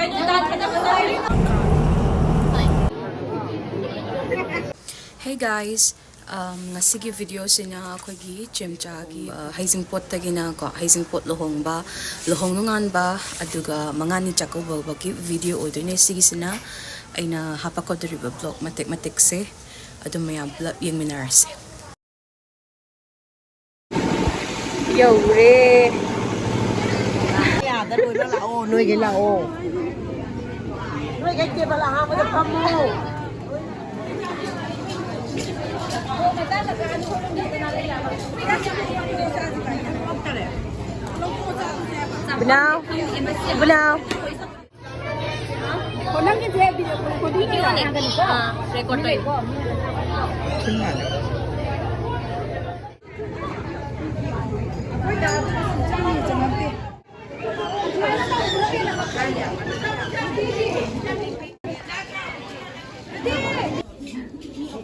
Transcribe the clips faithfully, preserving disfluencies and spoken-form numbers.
Hey guys, um, ꯉꯁꯤꯒꯤ video ꯁꯤꯅ ꯑꯩꯈꯣꯏꯒꯤ ꯆꯦꯝꯆꯥꯒꯤ, uh, ꯍꯩꯖꯤꯡꯄꯣꯠꯇꯒꯤꯅꯀꯣ, ꯍꯩꯖꯤꯡꯄꯣꯠ ꯂꯨꯍꯣꯡꯕ, ꯂꯨꯍꯣꯡ ꯅꯣꯡꯉꯥꯟꯕ, ꯑꯗꯨꯒ ꯃꯉꯥꯅꯤ ꯆꯥꯛꯀꯧꯕꯒꯤ video ꯑꯣꯏꯗꯣꯏꯅꯦ꯫ ꯁꯤꯒꯤꯁꯤꯅ ꯑꯩꯅ ꯍꯥꯄꯛꯀꯗꯧꯔꯤꯕ vlog ꯃꯇꯦꯛ ꯃꯇꯦꯛꯁꯦ꯫ ꯑꯗꯨꯝ ꯃꯌꯥꯝ ꯄꯨꯂꯞ ꯌꯦꯡꯃꯤꯟꯅꯔꯁꯦ꯫ ꯌꯧꯔꯦ꯫ ꯌꯥꯗ ꯂꯣꯏꯅ ꯂꯥꯛꯑꯣ, ꯅꯣꯏꯒꯤ ꯂꯥꯛꯑꯣ꯫ ꯅꯣꯏꯒꯤ ꯇꯦꯕꯜ ꯑꯍꯥꯡꯕꯗ ꯐꯝꯃꯣ꯫ ꯕꯤꯅꯥꯎ, ꯕꯤꯅꯥꯎ꯫ ꯑꯣ, ꯅꯪꯒꯤꯁꯦ video recording ꯇꯧꯔꯤꯔꯣ? ꯑꯥ, record ꯇꯧꯔꯤ꯫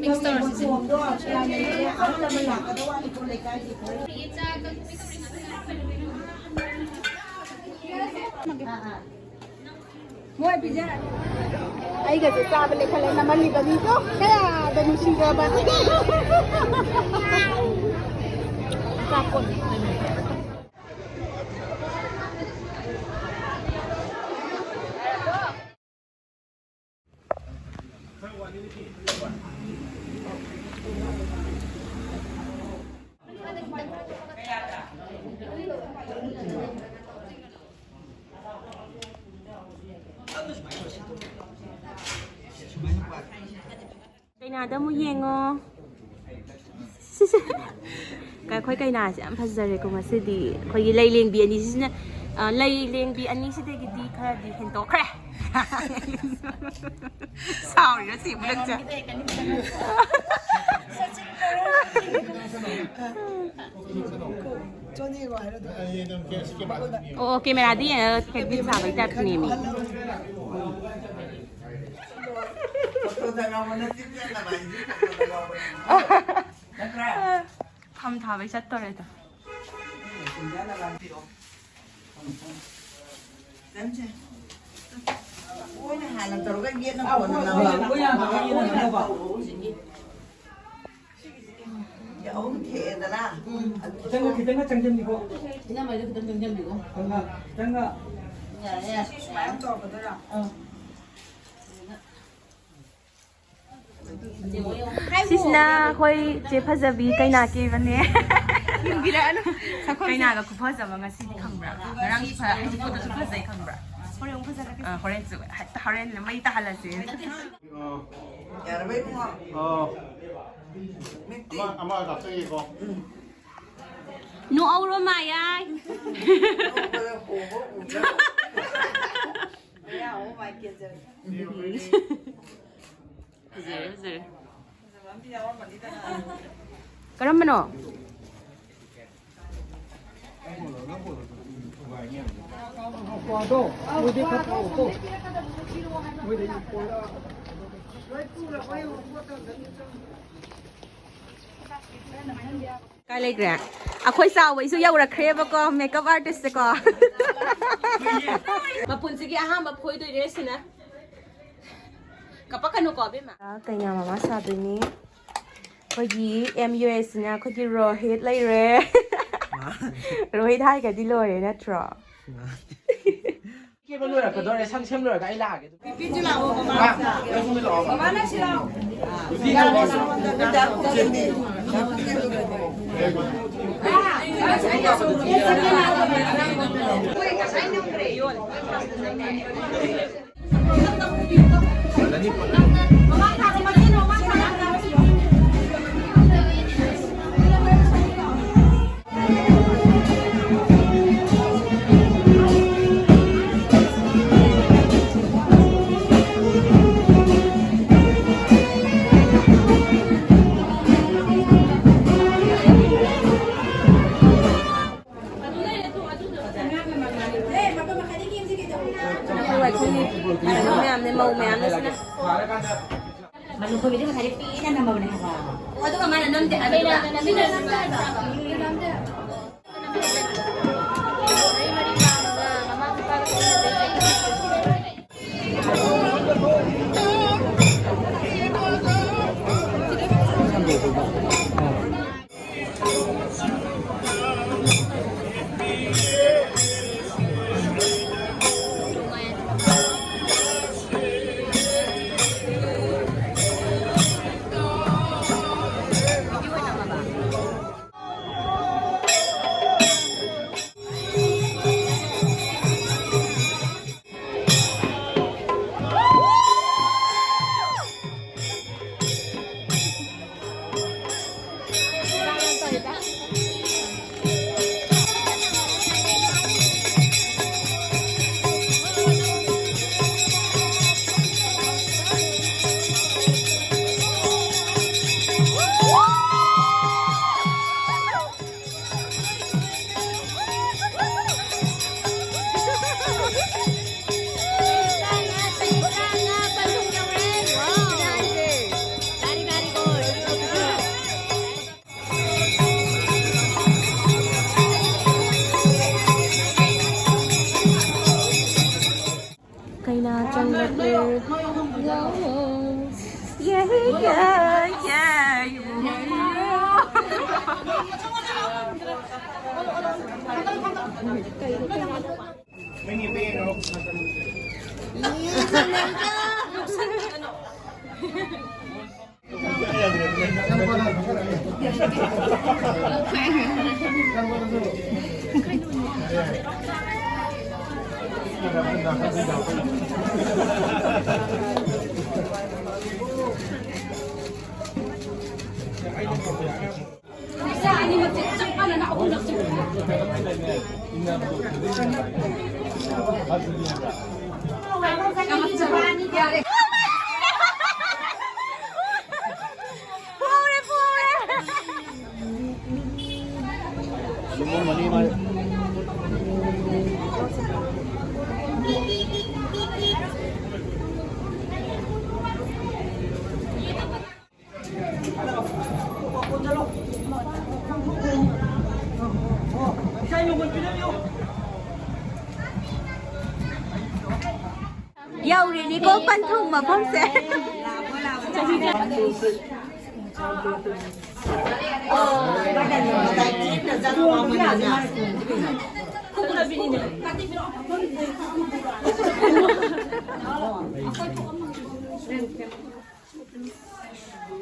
Mix ꯇꯧꯔꯁꯤ꯫ ꯃꯣꯏ ꯄꯤꯖꯔ꯫ ꯑꯩꯒꯁꯦ ꯆꯥꯕ ꯂꯦꯞꯈꯠꯂꯦ, ꯅꯝꯍꯜꯂꯤꯕ ꯃꯤꯗꯣ ꯀꯌꯥꯗ ꯅꯨꯡꯁꯤꯈ꯭ꯔꯕ꯫ ꯑꯆꯥꯄꯣꯠ꯫ ꯀꯩꯅꯥꯗ ꯑꯃꯨꯛ ꯌꯦꯡꯉꯣ꯫ ꯀ-, ꯑꯩꯈꯣꯏ ꯀꯩꯅꯥꯁꯦ ꯌꯥꯝ ꯐꯖꯔꯦꯀꯣ ꯉꯁꯤꯗꯤ꯫ ꯑꯩꯈꯣꯏꯒꯤ ꯂꯩ ꯂꯦꯡꯕꯤ ꯑꯅꯤꯁꯤꯅ, ꯑ, ꯂꯩ ꯂꯦꯡꯕꯤ ꯑꯅꯤꯁꯤꯗꯒꯤꯗꯤ ꯈꯔꯗꯤ ꯍꯦꯟꯗꯣꯛꯈ꯭ꯔꯦ꯫ ꯁꯥꯎꯔꯤꯔꯣ ꯁꯤ ꯕꯨꯂꯟꯁꯦ? ꯑꯣ, ꯑꯣ, camera ꯗꯤ ꯌꯦꯡꯉꯒ ꯀꯦꯕꯤꯟ ꯁꯥꯕꯩ type ꯅꯦꯃꯤ꯫ ꯐꯝ ꯊꯥꯕꯩ ꯆꯠꯇꯣꯔꯦꯗ꯫ ꯆꯟꯁꯦ꯫ ꯃꯣꯏꯅ ꯍꯥꯟꯅ ꯇꯧꯔꯒ ꯌꯦꯠꯅ ꯀꯣꯟꯅ ꯂꯧꯕ꯫ ꯃꯣꯏꯅ ꯍꯥꯟꯅ ꯇꯧꯔꯒ ꯌꯦꯠꯅ ꯂꯧꯕ꯫ ꯑꯍꯨꯝ ꯊꯦꯛꯑꯦꯗꯅ꯫ ꯈꯤꯇꯪꯒ, ꯈꯤꯇꯪꯒ ꯆꯪꯁꯤꯟꯕꯤꯈꯣ꯫ ꯏꯅꯝꯃꯁꯨ ꯈꯤꯇꯪ ꯆꯪꯁꯤꯟꯕꯤꯈꯣ꯫ ꯈꯤꯇꯪꯒ, ꯈꯤꯇꯪꯒ꯫ ꯌꯥꯔꯦ, ꯌꯥꯔꯦ꯫ ꯁꯤ ꯁꯨꯃꯥꯏꯅ ꯇꯧꯔꯛꯀꯗꯣꯏꯔꯥ? ꯑꯥ꯫ ꯁꯤꯁꯤꯅ ꯑꯩꯈꯣꯏ ꯆꯦ ꯐꯖꯕꯤ ꯀꯩꯅꯥ ꯀꯦꯕꯅꯦ꯫ ꯌꯦꯡꯕꯤꯔꯛꯑꯅꯨ꯫ ꯁꯛꯐꯝꯁꯦ꯫ ꯀꯩꯅꯥꯒ ꯈꯨꯐꯖꯕ ꯉꯁꯤꯗꯤ ꯈꯪꯕ꯭ꯔꯥ? ꯉꯔꯥꯡꯁꯨ ꯐ-, ꯍꯧꯖꯤꯛ ꯐꯣꯇꯣꯁꯨ ꯐꯖꯩ ꯈꯪꯕ꯭ꯔꯥ? ꯍꯣꯔꯦꯟ ꯑꯃꯨꯛ ꯐꯖꯔꯛꯀꯦ꯫ ꯑ, ꯍꯣꯔꯦꯟꯁꯨ ꯍꯦꯛꯇ ꯍꯣꯔꯦꯟ ꯃꯩ ꯇꯥꯍꯜꯂꯁꯦ꯫ ꯑ, ꯌꯥꯔꯕ ꯏꯕꯨꯡꯉꯣ? ꯑ, ꯃꯤꯠꯇꯤ? ꯑꯃ, ꯑꯃ ꯀꯥꯞꯆꯒꯦꯀꯣ꯫ ꯅꯣꯛꯍꯧꯔꯣ ꯃꯌꯥꯏ꯫ ꯅꯣꯛꯄꯗ ꯍꯣꯕ ꯎꯗ꯭ꯔꯣ? ꯃꯌꯥ ꯑꯃ ꯃꯥꯏ ꯀꯦꯟꯖꯔꯦ꯫ ꯐꯖꯔꯦ, ꯐꯖꯔꯦ꯫ ꯀꯔꯝꯕꯅꯣ? ꯀꯥꯏ ꯂꯩꯈ꯭ꯔꯦ? ꯑꯩꯈꯣꯏ ꯆꯥꯎꯕꯩꯁꯨ ꯌꯧꯔꯛꯈ꯭ꯔꯦꯕꯀꯣ, makeup artist ꯁꯦꯀꯣ꯫ ꯃꯄꯨꯟꯁꯤꯒꯤ ꯑꯍꯥꯟꯕ ꯐꯣꯏꯗꯣꯏꯅꯦ ꯁꯤꯅ꯫ ꯀꯞꯄꯛꯀꯅꯨꯀꯣ, ꯑꯕꯦꯝꯃ꯫ ꯀꯩꯅꯥ ꯃꯃꯥ ꯁꯥꯗꯣꯏꯅꯤ꯫ ꯑꯩꯈꯣꯏꯒꯤ M U S ꯁꯤꯅ ꯑꯩꯈꯣꯏꯒꯤ ꯔꯣꯍꯤꯠ ꯂꯩꯔꯦ꯫ ꯔꯣꯍꯤꯠ ꯍꯥꯏꯒꯗꯤ ꯂꯣꯏꯔꯦ ꯅꯠꯇ꯭ꯔꯣ? ꯀꯦꯕ ꯂꯣꯏꯔꯛꯀꯗꯧꯔꯦ, ꯁꯝ ꯁꯦꯝ ꯂꯣꯏꯔꯒ ꯑꯩ ꯂꯥꯛꯑꯒꯦ꯫ ꯄꯤꯄꯤꯁꯨ ꯂꯥꯛꯑꯣ, ꯃꯃꯥ꯫ ꯃꯃꯥ, ꯅꯪꯁꯨ ꯂꯥꯛꯑꯣ꯫ ꯑꯗꯨꯒ ꯑꯩꯈꯣꯏꯒꯤ ꯀꯩꯅꯣ ꯃꯌꯥꯝꯅꯦ, ꯃꯧ ꯃꯌꯥꯝꯅꯦ ꯁꯤꯅ꯫ ꯃꯅꯨꯈꯣꯏꯕꯤꯗꯤ ꯉꯁꯥꯏꯗꯤ ꯄꯦꯟꯅ ꯅꯝꯃꯕꯅꯦ ꯍꯥꯏꯕ꯫ ꯑꯣ, ꯑꯗꯨꯒ ꯃꯥꯅ ꯅꯝꯗꯦ ꯍꯥꯏꯕ꯫ ꯃꯔꯤ ꯃꯔꯤ ꯄꯥꯝꯃꯒ ꯃꯃꯥ ꯃꯄꯥꯒ ꯆꯠꯃꯤꯟꯅꯗꯣꯏꯁꯦ꯫ ꯌꯧꯔꯤꯅꯤꯀꯣ ꯄꯟꯊꯨꯡ ꯃꯐꯝꯁꯦ꯫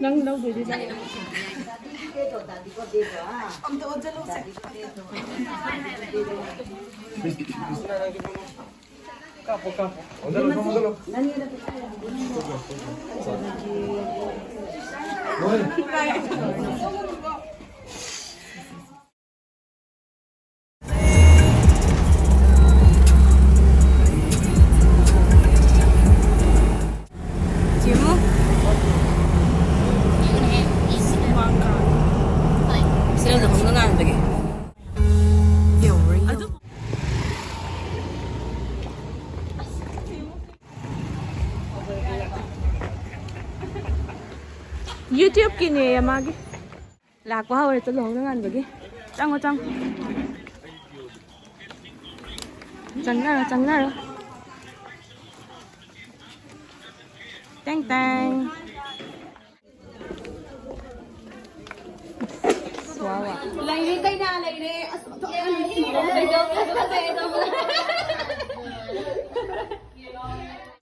ꯅꯪ ꯂꯧꯗꯣꯏꯗꯤ ꯅꯪ꯫ ꯑꯝꯇ ꯑꯣꯟꯁꯤꯜꯂꯨꯁꯦ꯫ ꯀꯥꯞꯄꯣ, ꯀꯥꯞꯄꯣ꯫ ꯑꯣꯟꯁꯤꯜꯂꯣ, ꯁꯣꯝ ꯑꯣꯟꯁꯤꯜꯂꯣ꯫ YouTube-ꯀꯤꯅꯦ ꯃꯥꯒꯤ꯫ ꯂꯥꯛꯄ ꯍꯧꯔꯦ ꯇꯨ ꯂꯨꯍꯣꯡꯅ ꯉꯥꯟꯕꯒꯤ꯫ ꯆꯪꯉꯣ, ꯆꯪꯉꯣ꯫ ꯆꯪꯅꯔꯣ, ꯆꯪꯅꯔꯣ꯫ ꯇꯦꯡ ꯇꯦꯡ꯫ ꯀꯩꯅꯥ ꯂꯩꯔꯦ꯫ ꯑꯁ, ꯑꯣꯟꯊꯣꯛ ꯌꯥꯝ ꯅꯨꯡꯁꯤꯌꯦ꯫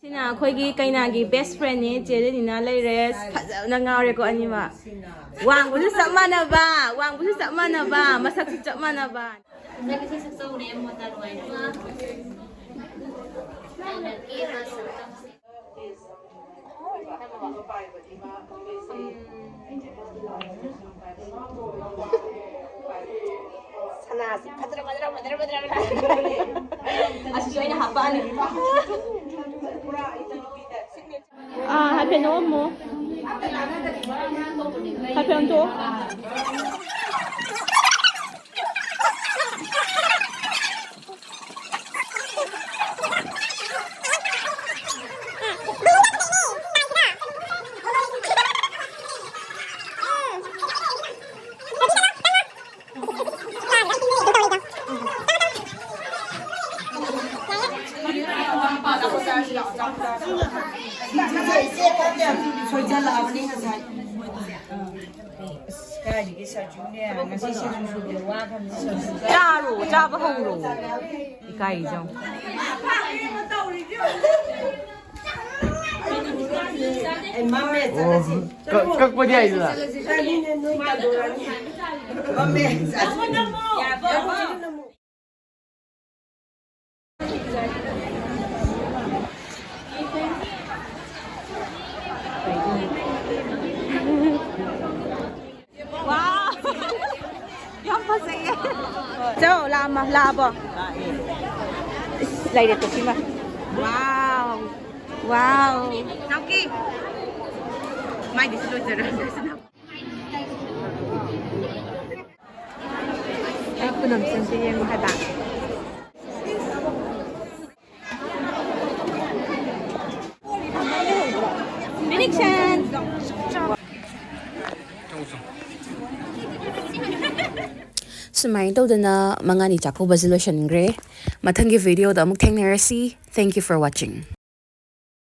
ꯁꯤꯅ ꯑꯩꯈꯣꯏꯒꯤ ꯀꯩꯅꯥꯒꯤ best friendꯅꯦ, ꯆꯦ ꯔꯦꯅꯤꯅꯥ ꯂꯩꯔꯦ꯫ ꯐꯖꯅ ꯉꯥꯎꯔꯦꯀꯣ ꯑꯅꯤꯃꯛ꯫ ꯋꯥꯡꯕꯁꯨ ꯆꯞ ꯃꯥꯟꯅꯕ, ꯋꯥꯡꯕꯁꯨ ꯆꯞ ꯃꯥꯟꯅꯕ, ꯃꯁꯛꯁꯨ ꯆꯞ ꯃꯥꯟꯅꯕ꯫ ꯅꯪꯒꯤꯁꯨ ꯁꯛꯆꯧꯅꯦ, ꯃꯣꯇꯥ ꯅꯨꯡꯉꯥꯏꯅꯕ꯫ ꯅꯪꯅ ꯀꯦꯕ ꯁꯛꯇꯝꯁꯦ꯫ ꯁꯅꯥꯁꯤ ꯐꯖꯔ, ꯐꯖꯔ, ꯐꯖꯔ, ꯐꯖꯔ, ꯐꯖꯔ꯫ ꯑꯁꯤꯁꯨ ꯑꯩꯅ ꯍꯥꯞꯄꯛꯑꯅꯤ꯫ ꯑꯥ, ꯍꯥꯏꯐꯦꯠ ꯅꯣꯛꯑꯝꯃꯣ꯫ ꯍꯥꯏꯐꯦꯠ ꯑꯣꯟꯊꯣꯛꯑꯣ꯫ ꯆꯥꯔꯣ, ꯆꯥꯕ ꯍꯧꯔꯣ꯫ ꯏꯀꯥꯏꯖꯧ꯫ ꯑꯣ, ꯀꯛ-, ꯀꯛꯄꯗꯤ ꯌꯥꯏꯗꯅ꯫ ꯋꯥꯎ! ꯌꯥꯝ ꯐꯖꯩꯌꯦ꯫ ꯆꯧ, ꯂꯥꯛꯑꯝꯃ-, ꯂꯥꯛꯑꯕꯣ? ꯏꯁ, ꯂꯩꯔꯦ ꯇꯣꯁꯤꯃ꯫ ꯋꯥꯎ! ꯋꯥꯎ! ꯅꯥꯎꯀꯤ! ꯃꯥꯏꯗꯤ ꯁꯤ ꯂꯣꯏꯖꯔꯝꯗ꯭ꯔꯦ꯫ ꯑꯩ ꯈꯨꯅꯝ ꯆꯟꯕ ꯌꯦꯡꯉꯨ ꯍꯥꯏꯕ꯫ ꯁꯨꯃꯥꯏꯅ ꯇꯧꯗꯅ ꯃꯉꯥꯅꯤ ꯆꯥꯛꯀꯧꯕꯁꯦ ꯂꯣꯏꯁꯤꯟꯈ꯭ꯔꯦ꯫ ꯃꯊꯪꯒꯤ videoꯗ ꯑꯃꯨꯛ ꯊꯦꯡꯅꯔꯁꯤ꯫ Thank you for watching.